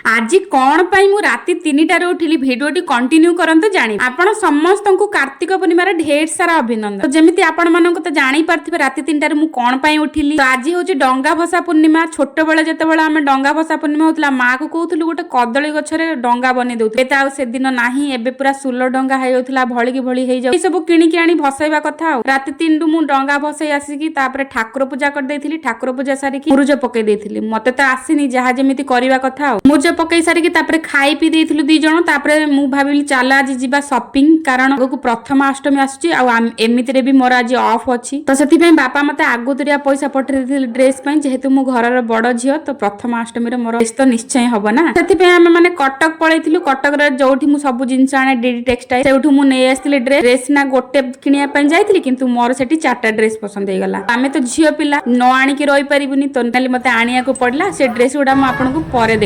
ଆଜି କଣ ପାଇଁ ମୁଁ ରାତି 3ଟାରେ ଉଠିଲି, ଭିଡିଓଟି କଣ୍ଟିନ୍ୟୁ କରନ୍ତୁ ଜାଣି। ଆପଣ ସମସ୍ତଙ୍କୁ କାର୍ତ୍ତିକ ପୂର୍ଣ୍ଣିମାର ଢେର ସାରା ଅଭିନନ୍ଦନ। ତ ଯେମିତି ଆପଣ ମାନଙ୍କୁ ତ ଜାଣିପାରୁଥିବେ ରାତି 3ଟାରେ ମୁଁ କଣ ପାଇଁ ଉଠିଲି। ତ ଆଜି ହଉଛି ଡଙ୍ଗା ଭସା ପୂର୍ଣ୍ଣିମା। ଛୋଟବେଳେ ଯେତେବେଳେ ଆମେ ଡଙ୍ଗା ଭସା ପୂର୍ଣ୍ଣିମା ହଉଥିଲା, ମାକୁ କହୁଥିଲୁ, ଗୋଟେ କଦଳୀ ଗଛରେ ଡଙ୍ଗା ବନେଇ ଦଉଥିଲୁ। ଏବେ ତ ଆଉ ସେଦିନ ନାହିଁ। ଏବେ ପୁରା ସୁଲ ଡଙ୍ଗା ହେଇଯାଉଥିଲା, ଭଳିକି ଭଳି ହେଇଯାଉ, ଏ ସବୁ କିଣିକି ଆଣି ଭସେଇବା କଥା। ଆଉ ରାତି 3ରୁ ମୁଁ ଡଙ୍ଗା ଭସେଇ ଆସିକି ତାପରେ ଠାକୁର ପୂଜା କରିଦେଇଥିଲି। ଠାକୁର ପୂଜା ସାରିକି ମୁରୁଜ ପକେଇ ଦେଇଥିଲି। ମତେ ତ ଆସିନି, ଯାହା ଯେମିତି କରିବା କଥା। ଆଉ ମୁରୁଜ ପକେଇ ସାରିକି ତାପରେ ଖାଇ ପିଇ ଦେଇଥିଲୁ ଦି ଜଣ। ତାପରେ ମୁଁ ଭାବିଲି, ଚାଲ ଆଜି ଯିବା ସପିଂ, କାରଣ ଆଗକୁ ପ୍ରଥମା ଅଷ୍ଟମୀ ଆସୁଛି ଆଉ ଏମିତିରେ ବି ମୋର ଆଜି ଅଫ୍ ଅଛି। ତ ସେଥିପାଇଁ ବାପା ମତେ ଆଗତୁରିଆ ପଇସା ପଠେଇ ଦେଇଥିଲେ ଡ୍ରେସ୍ ପାଇଁ। ଯେହେତୁ ମୁଁ ଘରର ବଡ ଝିଅ, ତ ପ୍ରଥମା ଅଷ୍ଟମୀରେ ମୋର ଡ୍ରେସ୍ ତ ନିଶ୍ଚୟ ହବ ନା। ସେଥିପାଇଁ ଆମେ ମାନେ କଟକ ପଳେଇଥିଲୁ। କଟକରେ ଯୋଉଠି ମୁଁ ସବୁ ଜିନିଷ ଆଣେ, ଡିଡି ଟେକ୍ସଟାଇଲ, ସେଇଠୁ ମୁଁ ନେଇ ଆସିଥିଲି ଡ୍ରେସ୍। ଡ୍ରେସ୍ ନା ଗୋଟେ କିଣିବା ପାଇଁ ଯାଇଥିଲି, କିନ୍ତୁ ମୋର ସେଠି ଚାରିଟା ଡ୍ରେସ୍ ପସନ୍ଦ ହେଇଗଲା। ଆମେ ତ ଝିଅ ପିଲା, ନ ଆଣିକି ରହିପାରିବୁନି। ତ ଖାଲି ମତେ ଆଣିବାକୁ ପଡିଲା। ସେ ଡ୍ରେସ୍ ଗୁଡା ମୁଁ ଆପଣଙ୍କୁ ପରେ ଦେଖ